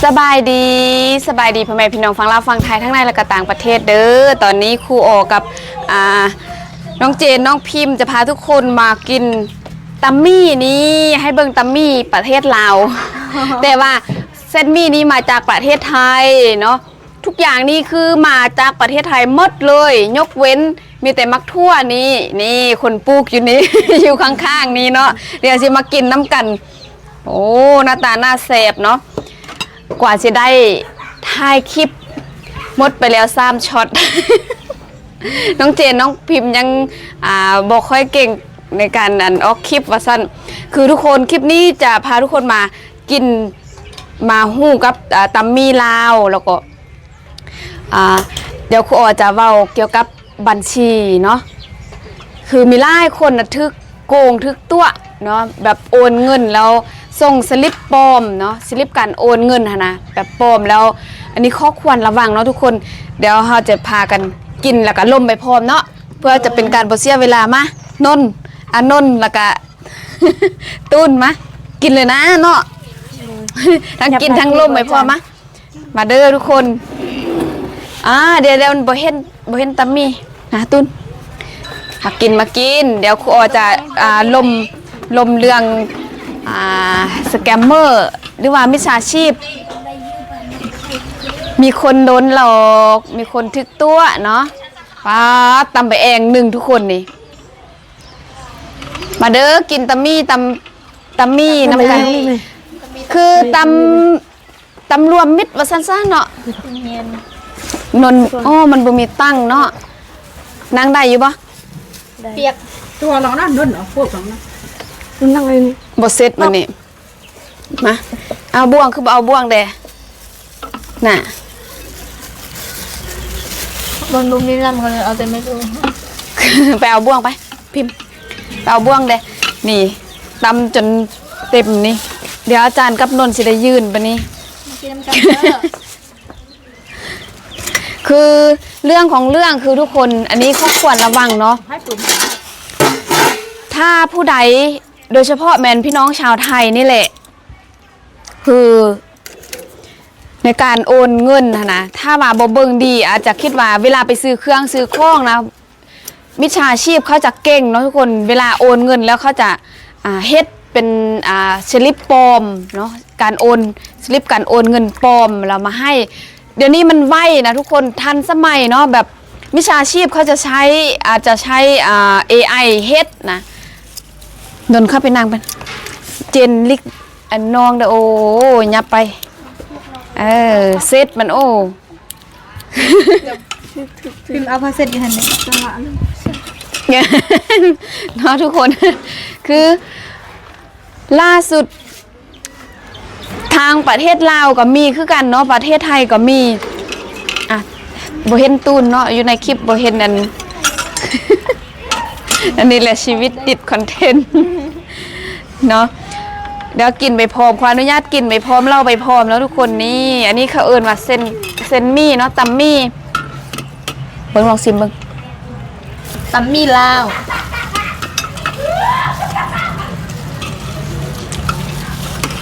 ສະບາຍດີ ສະບາຍດີພໍ່ແມ່ພີ່ນ້ອງຝັ່ງລາວຝັ່ງໄທ ທັງໃນ ແລະ ກໍຕ່າງປະເທດເດີ. ຕອນນີ້ຄູອໍກັບ ອ່າ ນ້ອງເຈນ ນ້ອງພິມ ຈະພາທຸກຄົນມາກິນຕຳໝີ່ນີ້ ໃຫ້ເບິ່ງຕຳໝີ່ປະເທດລາວ ແຕ່ວ່າເສັ້ນໝີ່ນີ້ມາຈາກປະເທດໄທເນາະ. ທຸກຢ່າງນີ້ຄືມາຈາກປະເທດໄທໝົດເລີຍ ຍົກເວັ້ນມີແຕ່ໝາກຖົ່ວນີ້ ນີ້ຄົນປູກຢູ່ນີ້ ຢູ່ຂ້າງໆນີ້ເນາະ. ດຽວຊິມາກິນນຳກັນ. ໂອ້ ໜ້າຕາໜ້າແຊບເນາະ. ກວ່າຊິໄດ້ຖ່າຍຄລິບ ໝົດໄປແລ້ວສາມຊັອດ. ນ້ອງເຈນ ນ້ອງພິມຍັງ ອ່າ ບໍ່ຄ່ອຍເກັ່ງໃນການ ອັນ ອອກຄລິບວ່າຊັ້ນ. ຄືທຸກຄົນ ຄລິບນີ້ຈະພາທຸກຄົນມາ ກິນ ມາຮູ້ກັບ ອ່າ ຕຳໝີ່ລາວ ແລ້ວກໍ ອ່າ ດຽວຄູອໍຈະເວົ້າກ່ຽວກັບບັນຊີເນາະ. ຄືມີຫຼາຍຄົນນະຖືກໂກງຖືກຕົວະເນາະ ແບບໂອນເງິນແລ້ວສົ່ງສະລິບປອມເນາະ ສະລິບການໂອນເງິນຫັ້ນນະ ແບບປອມແລ້ວ. ອັນນີ້ຂໍ້ຄວນລະວັງເນາະທຸກຄົນ. ດຽວເຮົາຈະພາກັນກິນ ແລ້ວກະລົມໄປພ້ອມເນາະ ເພື່ອຈະເປັນການບໍ່ເສຍເວລາ. ມາ ນົນ ອານົນ ແລ້ວກະ ຕູນ ມາ ກິນເລີຍນະເນາະ. ທັງກິນທັງລົມໄປພ້ອມ. ມາ ມາເດີທຸກຄົນ. ອ່າ ດຽວໆ ບໍ່ເຫັນ ບໍ່ເຫັນຕຳໝີ່ນະ ຕູນ. ມາກິນ ມາກິນ. ດຽວຄູອໍຈະ ອ່າ ລົມ ລົມເລື່ອງ ອ່າ ສະແກມເມີ ຫຼືວ່າມິດສາຊີບ ມີຄົນໂດນຫຼອກ ມີຄົນຖືກຕົວະເນາະ. ປາດ ຕຳໃບແອງໜຶ່ງທຸກຄົນນີ້. ມາເດີ ກິນຕຳໝີ່ ຕຳ ຕຳໝີ່ນຳກັນ. ຄືຕຳ ຕຳລວມມິດວ່າຊັ້ນຊະເນາະ. ແມ່ນ ນົນ. ໂອ້ ມັນບໍ່ມີຕັ່ງເນາະ. ນັ່ງໄດ້ຢູ່ບໍ່? ໄດ້. ປຽກ ຕົວລອງນະ ນົນເອົາພວກລອງນະ ນັ່ງໄດ້ນີ້. ບໍ່ເສັດມື້ນີ້. ມາ ເອົາບ່ວງ ຄືບໍ່ເອົາບ່ວງແດ່? ນະ ບໍ່ ບໍ່ມີລຳ ກໍເລີຍເອົາແຕ່ໄມ້ດູ່ນ. ໄປເອົາບ່ວງໄປ ພິມ ໄປເອົາບ່ວງແດ່. ນີ້ ຕຳຈົນເຕັມນີ້. ດຽວອາຈານກັບນົນຊິໄດ້ຢືນບາດນີ້. ມາກິນນຳກັນເດີ. ຄືເລື່ອງຂອງເລື່ອງ ຄືທຸກຄົນ ອັນນີ້ກໍຄວນລະວັງເນາະ. ຖ້າຜູ້ໃດ ໂດຍສະເພາະແມ່ນພີ່ນ້ອງຊາວໄທນີ້ແຫຼະ ຄືໃນການໂອນເງິນຫັ້ນນະ ຖ້າວ່າບໍ່ເບິ່ງດີ ອາດຈະຄິດວ່າເວລາໄປຊື້ເຄື່ອງຊື້ຂອງນະ ມິດສາຊີບເຂົາຈະເກັ່ງເນາະທຸກຄົນ. ເວລາໂອນເງິນແລ້ວເຂົາຈະ ອ່າ ເຮັດເປັນ ອ່າ ສະລິບປອມເນາະ ການໂອນ ສະລິບການໂອນເງິນປອມແລ້ວມາໃຫ້. ດຽວນີ້ມັນໄວນະທຸກຄົນ ທັນສະໄໝເນາະ ແບບມິດສາຊີບເຂົາຈະໃຊ້ ອາດຈະໃຊ້ ອ່າ ເອໄອ ເຮັດນະ. ດົນເຂົ້າໄປນັ່ງເປັນ ເຈນລິກ ອັນນ້ອງເດີ. ໂອ້ ຫຍັບໄປ ເອີ ເຊັດມັນ. ໂອ້ ພິມເອົາຜ້າເຊັດຢູ່ຫັ້ນເດ ເນາະທຸກຄົນ. ຄືລ່າສຸດ ທາງປະເທດລາວກໍມີຄືກັນເນາະ ປະເທດໄທກໍມີ. ອ່ະ ບໍ່ເຫັນຕູນເນາະ ຢູ່ໃນຄລິບບໍ່ເຫັນອັນ ອັນນີ້ແຫຼະຊີວິດຕິດຄອນເທັນເນາະ. ດຽວກິນໄປພ້ອມ ຂໍອະນຸຍາດກິນໄປພ້ອມ ເຫຼົ້າໄປພ້ອມເນາະທຸກຄົນ. ນີ້ ອັນນີ້ເຂົາເອີ້ນວ່າເສັ້ນ ເສັ້ນໝີ່ເນາະ ຕຳໝີ່. ເບິ່ງ ລອງຊິມເບິ່ງ ຕຳໝີ່ລາວ.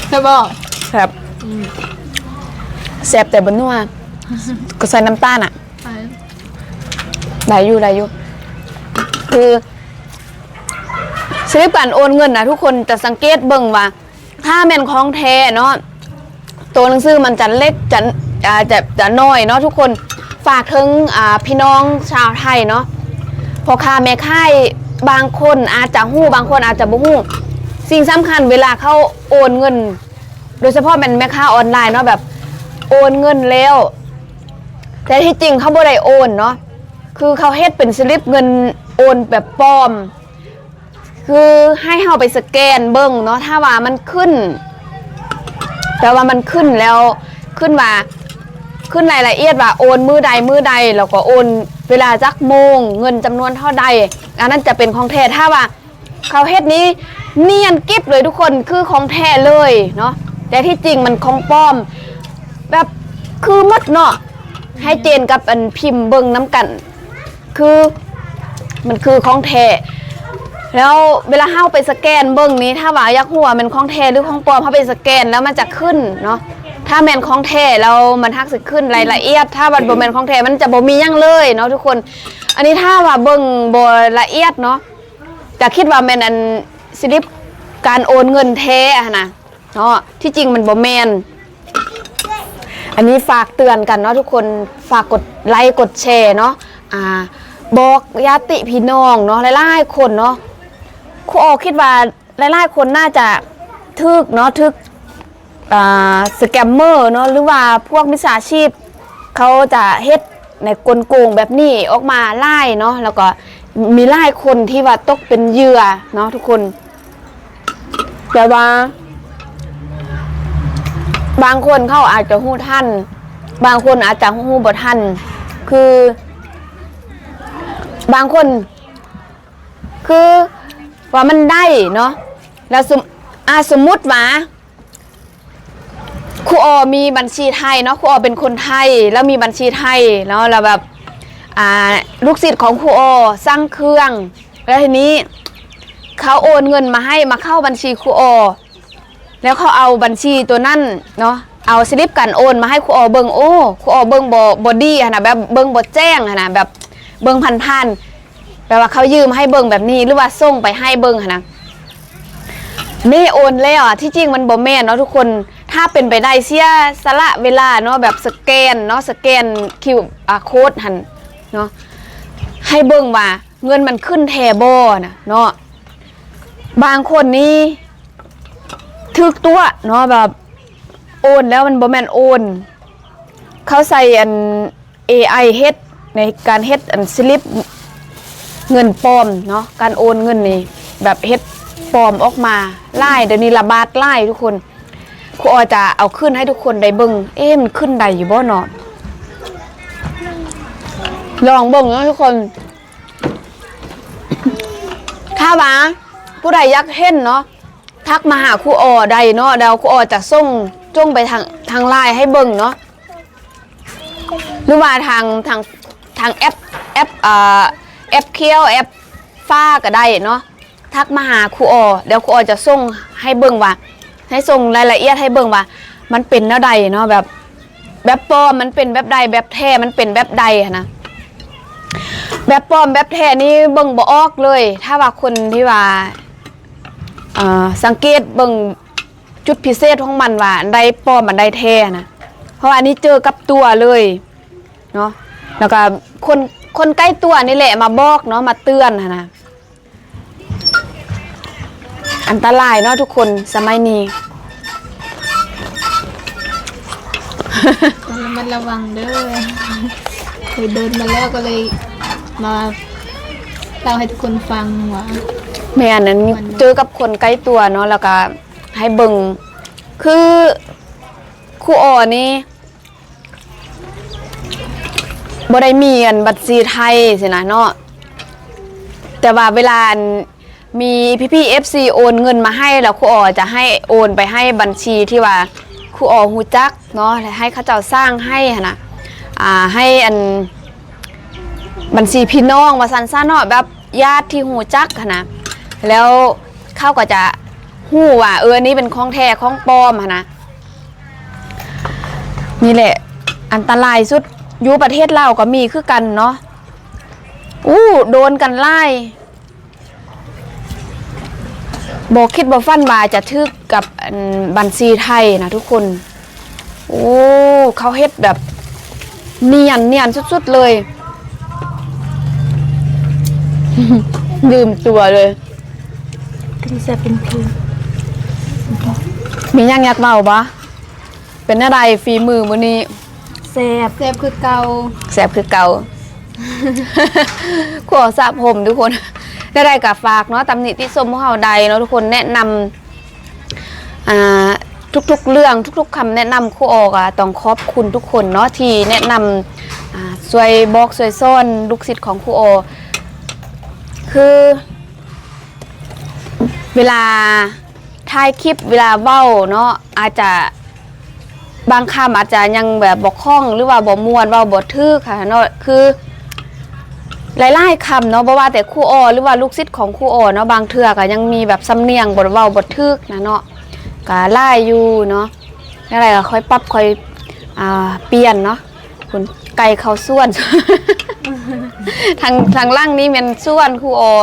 ແຊບບໍ່? ແຊບ. ອືມ ແຊບແຕ່ບໍ່ນົວ ກໍໃສ່ນ້ຳຕານອະ. ໄດ້ຢູ່ ໄດ້ຢູ່. ຄືສະລິບການໂອນເງິນນະ ທຸກຄົນຈະສັງເກດເບິ່ງວ່າ ຖ້າແມ່ນຂອງແທ້ເນາະ ໂຕໜັງສືມັນຈະເລັກ ຈະ ອ່າ ຈະ ຈະນ້ອຍເນາະທຸກຄົນ. ຝາກເຖິງ ອ່າ ພີ່ນ້ອງຊາວໄທເນາະ ພໍ່ຄ້າແມ່ຂາຍບາງຄົນອາດຈະຮູ້ ບາງຄົນອາດຈະບໍ່ຮູ້. ສິ່ງສຳຄັນເວລາເຂົາໂອນເງິນ ໂດຍສະເພາະແມ່ນແມ່ຄ້າອອນລາຍເນາະ ແບບໂອນເງິນແລ້ວ ແຕ່ທີ່ຈິງເຂົາບໍ່ໄດ້ໂອນເນາະ ຄືເຂົາເຮັດເປັນສະລິບເງິນໂອນແບບປອມ. ຄືໃຫ້ເຮົາໄປສະແກນເບິ່ງເນາະ ຖ້າວ່າມັນຂຶ້ນ ແປວ່າມັນຂຶ້ນແລ້ວ ຂຶ້ນວ່າ ຂຶ້ນລາຍລະອຽດວ່າໂອນມື້ໃດມື້ໃດ ແລ້ວກໍໂອນເວລາຈັກໂມງ ເງິນຈຳນວນເທົ່າໃດ ອັນນັ້ນຈະເປັນຂອງແທ້. ຖ້າວ່າເຂົາເຮັດນີ້ນຽນກິບເລີຍທຸກຄົນ ຄືຂອງແທ້ເລີຍເນາະ ແຕ່ທີ່ຈິງມັນຂອງປອມ ແບບຄືໝົດເນາະ. ໃຫ້ເຈນກັບອັນພິມເບິ່ງນຳກັນ ຄືມັນຄືຂອງແທ້. ແລ້ວເວລາເຮົາໄປສະແກນເບິ່ງນີ້ ຖ້າວ່າຢາກຮູ້ວ່າແມ່ນຂອງແທ້ຫຼືຂອງປອມ ເຮົາໄປສະແກນແລ້ວມັນຈະຂຶ້ນເນາະ ຖ້າແມ່ນຂອງແທ້ແລ້ວມັນຮັກຊິຂຶ້ນລາຍລະອຽດ, ຖ້າວ່າບໍ່ແມ່ນຂອງແທ້ມັນຈະບໍ່ມີຫຍັງເລີຍເນາະທຸກຄົນ. ອັນນີ້ຖ້າວ່າເບິ່ງບໍ່ລະອຽດເນາະ ຈະຄິດວ່າແມ່ນອັນສະລິບການໂອນເງິນແທ້ຫັ້ນນະເນາະ, ທີ່ຈິງມັນບໍ່ແມ່ນ. ອັນນີ້ຝາກເຕືອນກັນເນາະທຸກຄົນ, ຝາກກົດໄລກົດແຊເນາະ, ອາ ບອກຍາດຕິພີ່ນ້ອງເນາະ ຫຼາຍໆຄົນເນາະ. ຄູອໍຄິດວ່າ ຫຼາຍໆຄົນໜ້າຈະຖືກເນາະ ຖືກ ອ່າ ສະແກມເມີເນາະ ຫຼືວ່າພວກມິດສາຊີບ ເຂົາຈະເຮັດໃນກົນໂກງແບບນີ້ອອກມາຫຼາຍເນາະ, ແລ້ວກໍມີຫຼາຍຄົນທີ່ວ່າຕົກເປັນເຫຍື່ອເນາະທຸກຄົນ. ແຕ່ວ່າບາງຄົນເຂົາອາດຈະຮູ້ທັນ, ບາງຄົນອາດຈະຮູ້ບໍ່ທັນ, ຄືບາງຄົນ ຄືວ່າມັນໄດ້ເນາະ ແລ້ວສົມ ອາ ສົມມຸດວ່າຄູອໍມີບັນຊີໄທເນາະ, ຄູອໍເປັນຄົນໄທ ແລ້ວມີບັນຊີໄທເນາະ, ແລ້ວແບບ ອ່າ ລູກສິດຂອງຄູອໍສັ່ງເຄື່ອງ ແລ້ວທີນີ້ເຂົາໂອນເງິນມາໃຫ້ ມາເຂົ້າບັນຊີຄູອໍ ແລ້ວເຂົາເອົາບັນຊີໂຕນັ້ນເນາະ ເອົາສະລິບການໂອນມາໃຫ້ຄູອໍເບິ່ງ. ໂອ້ ຄູອໍເບິ່ງບໍ່ ບໍ່ດີຫັ້ນນະ, ແບບເບິ່ງບໍ່ແຈ້ງຫັ້ນນະ, ແບບເບິ່ງຜ່ານໆ ແບບວ່າເຂົາຢືມໃຫ້ເບິ່ງແບບນີ້ ຫຼືວ່າສົ່ງໄປໃຫ້ເບິ່ງຫັ້ນນະ. ນີ້ໂອນແລ້ວອະ, ທີ່ຈິງມັນບໍ່ແມ່ນເນາະທຸກຄົນ. ຖ້າເປັນໄປໄດ້ ເສຍສະຫຼະເວລາເນາະ, ແບບສະແກນເນາະ, ສະແກນຄິວອາໂຄດຫັ້ນເນາະ, ໃຫ້ເບິ່ງວ່າເງິນມັນຂຶ້ນແທ້ບໍ່ນະເນາະ. ບາງຄົນນີ້ຖືກຕົວະເນາະ, ແບບໂອນແລ້ວມັນບໍ່ແມ່ນໂອນ, ເຂົາໃສ່ອັນ ເອໄອ ເຮັດ ໃນການເຮັດອັນສະລິບເງິນປອມເນາະ, ການໂອນເງິນນີ້ແບບເຮັດປອມອອກມາຫຼາຍ, ດຽວນີ້ລະບາດຫຼາຍທຸກຄົນ. ຄູອໍຈະເອົາຂຶ້ນໃຫ້ທຸກຄົນໄດ້ເບິ່ງ. ເອ ມັນຂຶ້ນໄດ້ຢູ່ບໍ່ເນາະ? ລອງເບິ່ງເນາະທຸກຄົນ. ຖ້າວ່າຜູ້ໃດຢາກເຫັນເນາະ ທັກມາຫາຄູອໍໄດ້ເນາະ, ແລ້ວຄູອໍຈະສົ່ງ ສົ່ງໄປທາງ ທາງ LINE ໃຫ້ເບິ່ງເນາະ. ຫຼືວ່າທາງ ທາງ ທາງແອັບ ແອັບ ເອີ ແອັບຂຽວ ແອັບຟ້າກໍໄດ້ເນາະ, ທັກມາຫາຄູອໍ ດຽວຄູອໍຈະສົ່ງໃຫ້ເບິ່ງວ່າ ໃຫ້ສົ່ງລາຍລະອຽດໃຫ້ເບິ່ງວ່າມັນເປັນແນວໃດເນາະ, ແບບ ແບບປອມມັນເປັນແບບໃດ ແບບແທ້ມັນເປັນແບບໃດຫັ້ນນະ. ແບບປອມແບບແທ້ນີ້ເບິ່ງບໍ່ອອກເລີຍ, ຖ້າວ່າຄົນທີ່ວ່າ ເອີ ສັງເກດເບິ່ງ ຈຸດພິເສດຂອງມັນວ່າອັນໃດປອມອັນໃດແທ້ນະ, ເພາະວ່າອັນນີ້ເຈີກັບຕົວເລີຍເນາະ. ແລ້ວກໍຄົນ ຄົນໃກ້ຕົວນີ້ແຫຼະມາບອກເນາະ ມາເຕືອນຫັ້ນນະ. ອັນຕະລາຍເນາະທຸກຄົນ ສະໄໝນີ້ ຕ້ອງລະມັດລະວັງເດີ້. ເຄີຍໂດນມາແລ້ວ ກໍເລີຍມາເລົ່າໃຫ້ທຸກຄົນຟັງວ່າ ແມ່ນ ອັນນີ້ເຈີກັບຄົນໃກ້ຕົວເນາະ ແລ້ວກໍ ໃຫ້ເບິ່ງ ຄືຄູອໍນີ້ບໍ່ໄດ້ມີອັນບັນຊີໄທຊີ້ນະເນາະ, ແຕ່ວ່າເວລາອັນມີພີ່ໆ ເອັຟຊີ ໂອນເງິນມາໃຫ້ ແລ້ວຄູອໍຈະໃຫ້ໂອນໄປໃຫ້ບັນຊີທີ່ວ່າຄູອໍຮູ້ຈັກເນາະ ແລະ ໃຫ້ເຂົາເຈົ້າສ້າງໃຫ້ຫັ້ນນະ, ອ່າ ໃຫ້ອັນ ບັນຊີພີ່ນ້ອງວ່າຊັ້ນຊະເນາະ, ແບບຍາດທີ່ຮູ້ຈັກຫັ້ນນະ, ແລ້ວເຂົາກໍຈະຮູ້ວ່າ ເອີ ອັນນີ້ເປັນຂອງແທ້ຂອງປອມຫັ້ນນະ. ນີ້ແຫຼະອັນຕະລາຍສຸດ, ຢູ່ປະເທດລາວກໍມີຄືກັນເນາະ. ໂອ້ ໂດນກັນຫຼາຍ. ບໍ່ຄິດບໍ່ຝັນວ່າຈະຖືກກັບອັນບັນຊີໄທນະທຸກຄົນ. ໂອ້ ເຂົາເຮັດແບບນຽນ ນຽນສຸດໆເລີຍ. ລືມຕົວເລີຍ. ກິນແຊບເປັນຄືນ. ມີຫຍັງຢາກເວົ້າບໍ່? ເປັນແນວໃດຝີມືມື້ນີ້? ແຊບ ແຊບຄືເກົ່າ ແຊບຄືເກົ່າ. ຂໍສະຜົມທຸກຄົນ. ແນວໃດກໍຝາກເນາະ ຕຳໜິຕິຊົມພວກເຮົາໄດ້ເນາະທຸກຄົນ. ແນະນຳ ອ່າ ທຸກໆເລື່ອງ ທຸກໆຄຳແນະນຳ ຄູອໍກໍຕ້ອງຂອບຄຸນທຸກຄົນເນາະ ທີ່ແນະນຳ ອ່າ ຊ່ວຍບອກຊ່ວຍສອນລູກສິດຂອງຄູອໍ. ຄື ເວລາຖ່າຍຄລິບ ເວລາເວົ້າເນາະ ອາດຈະ ບາງຄຳອາດຈະຍັງແບບບໍ່ຄ່ອງ ຫຼືວ່າບໍ່ມ່ວນ ເວົ້າບໍ່ຖືກຫັ້ນນະເນາະ. ຄືຫຼາຍໆຄຳເນາະ ບໍ່ວ່າແຕ່ຄູອໍ ຫຼືວ່າລູກສິດຂອງຄູອໍເນາະ ບາງເທື່ອກໍຍັງມີແບບສຳນຽງບໍ່ ເວົ້າບໍ່ຖືກນະເນາະ ກໍຫຼາຍຢູ່ເນາະ. ແນວໃດກໍຄ່ອຍປັບຄ່ອຍ ອ່າ ປ່ຽນເນາະ. ພຸ້ນ ໄກ່ເຂົ້າສວນ ທາງ ທາງຫຼັງນີ້ແມ່ນສວນຄູອໍ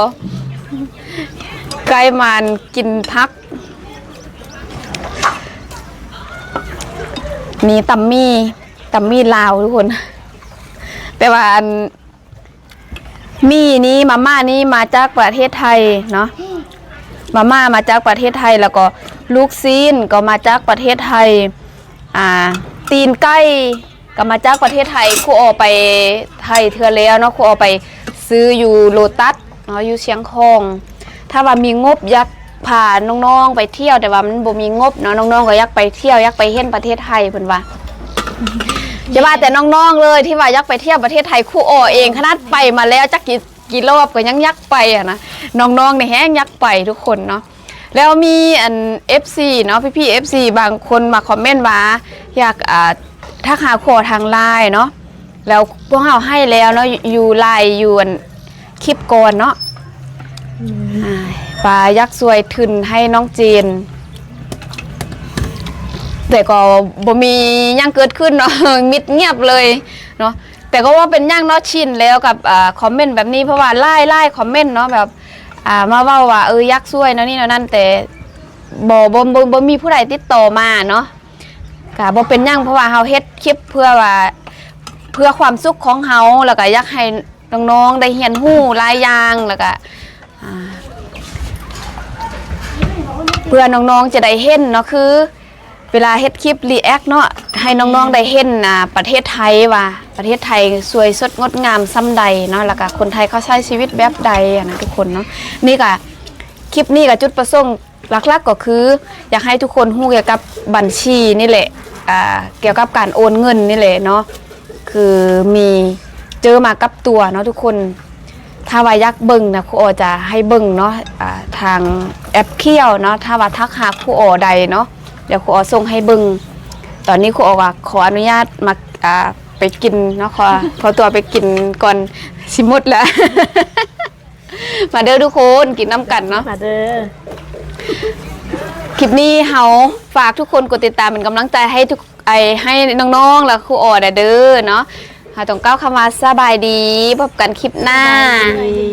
ໄກ່ມາກິນຜັກ. ນີ້ຕຳໝີ່ ຕຳໝີ່ລາວທຸກຄົນ ແຕ່ວ່າອັນ ໝີ່ນີ້ ມາມ່ານີ້ມາຈາກປະເທດໄທເນາະ ມາມ່າມາຈາກປະເທດໄທ ແລ້ວກໍລູກຊີ້ນກໍມາຈາກປະເທດໄທ ອ່າ ຕີນໄກ່ກໍມາຈາກປະເທດໄທ. ຄູອໍໄປໄທເທື່ອແລ້ວເນາະ ຄູອໍໄປຊື້ຢູ່ໂລຕັສເນາະ ຢູ່ຊຽງຂອງ. ຖ້າວ່າມີງົບຢາກພານ້ອງໆໄປທ່ຽວ ແຕ່ວ່າມັນບໍ່ມີງົບເນາະ ນ້ອງໆກໍຢາກໄປທ່ຽວ ຢາກໄປເຫັນປະເທດໄທເພິ່ນວ່າ. ຢ່າວ່າແຕ່ນ້ອງໆເລີຍ ທີ່ວ່າຢາກໄປທ່ຽວປະເທດໄທ ຄູອໍເອງຂະໜາດໄປມາແລ້ວຈັກກີ່ ກີ່ລອບກໍຍັງຢາກໄປຫັ້ນນະ ນ້ອງໆນີ້ແຮງຢາກໄປທຸກຄົນເນາະ. ແລ້ວມີອັນ ເອັຟຊີ ເນາະ ພີ່ໆ ເອັຟຊີ ບາງຄົນມາຄອມເມັນວ່າຢາກ ອ່າ ທັກຫາຂໍທາງ LINE ເນາະ ແລ້ວພວກເຮົາໃຫ້ແລ້ວເນາະ ຢູ່ LINE ຢູ່ອັນ ຄລິບກ່ອນເນາະ ອ່າ ວ່າຢາກຊ່ວຍທຶນໃຫ້ນ້ອງເຈນ ແຕ່ກໍບໍ່ມີຫຍັງເກີດຂຶ້ນເນາະ ມິດງຽບເລີຍເນາະ. ແຕ່ກໍບໍ່ເປັນຫຍັງເນາະ ຊິນແລ້ວກັບ ອ່າ ຄອມເມັນແບບນີ້ ເພາະວ່າຫຼາຍໆຄອມເມັນເນາະ ແບບ ອ່າ ມາເວົ້າວ່າ ເອີ ຢາກຊ່ວຍແນວນີ້ແນວນັ້ນ ແຕ່ບໍ່ ບໍ່ ບໍ່ ບໍ່ມີຜູ້ໃດຕິດຕໍ່ມາເນາະ. ກະບໍ່ເປັນຫຍັງ ເພາະວ່າເຮົາເຮັດຄລິບເພື່ອວ່າ ເພື່ອຄວາມສຸກຂອງເຮົາ ແລ້ວກະຢາກໃຫ້ນ້ອງໆໄດ້ຮຽນຮູ້ຫຼາຍຢ່າງ ແລ້ວກະ ອ່າ ເພື່ອນ້ອງໆຈະໄດ້ເຫັນເນາະ ຄືເວລາເຮັດຄລິບຣີແອັກເນາະ ໃຫ້ນ້ອງໆໄດ້ເຫັນ ອ່າ ປະເທດໄທວ່າ ປະເທດໄທສວຍສົດງົດງາມສ່ຳໃດເນາະ ແລ້ວກະຄົນໄທເຂົາໃຊ້ຊີວິດແບບໃດຫັ້ນນະທຸກຄົນເນາະ. ນີ້ກະ ຄລິບນີ້ກະຈຸດປະສົງ ຫຼັກໆກໍຄືຢາກໃຫ້ທຸກຄົນຮູ້ກ່ຽວກັບບັນຊີນີ້ແຫຼະ ອ່າ ກ່ຽວກັບການໂອນເງິນນີ້ແຫຼະເນາະ ຄືມີເຈີມາກັບຕົວເນາະທຸກຄົນ. ຖ້າວ່າຢາກເບິ່ງນະ ຄູອໍຈະໃຫ້ເບິ່ງເນາະ ອ່າ ທາງແອັບຂຽວເນາະ ຖ້າວ່າທັກຫາຄູອໍໃດເນາະ ດຽວຄູອໍສົ່ງໃຫ້ເບິ່ງ. ຕອນນີ້ຄູອໍກໍຂໍອະນຸຍາດມາ ອ່າ ໄປກິນເນາະ ຂໍ ຂໍຕົວໄປກິນກ່ອນ ຊິໝົດແລ້ວ. ມາເດີທຸກຄົນ ກິນນຳກັນເນາະ ມາເດີ. ຄລິບນີ້ເຮົາຝາກທຸກຄົນກົດຕິດຕາມເປັນກຳລັງໃຈໃຫ້ທຸກ ໄອ ໃຫ້ນ້ອງໆ ແລະ ຄູອໍແດ່ເດີເນາະ. ເຮົາຕ້ອງກ່າວຄຳວ່າສະບາຍດີ ພົບກັນຄລິບໜ້າ. ສະບາຍດີ.